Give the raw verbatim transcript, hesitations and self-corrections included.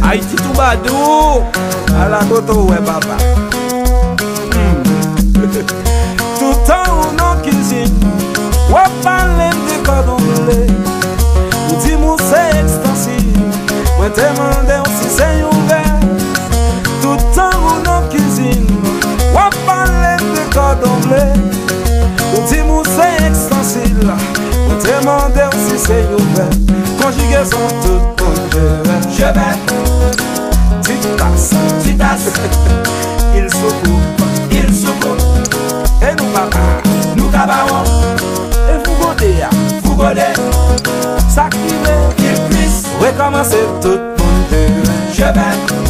Ayiti toubadou. Ala kote w wè papa. Hmm. Toutan ou nan kizin, w ap pale m de kòdon ble. Ou di m ou se ekstansiv. Mwen te mande w si se yon rèv. Toutan ou nan kizin, w ap pale m de kòdon ble. Ou di m ou se ekstansiv. Mwen te mande w si se yon vèb. Konjigezon tout moun je vais. Je vais. Ti tas. Ti tas. Il soucoupe. Il soucoupe. E nou papa. Nou ka bawon. E fou gode a. Fou gode. Sa k rive. Il cuisse. Rekòmanse tout moun je vais. Je vais.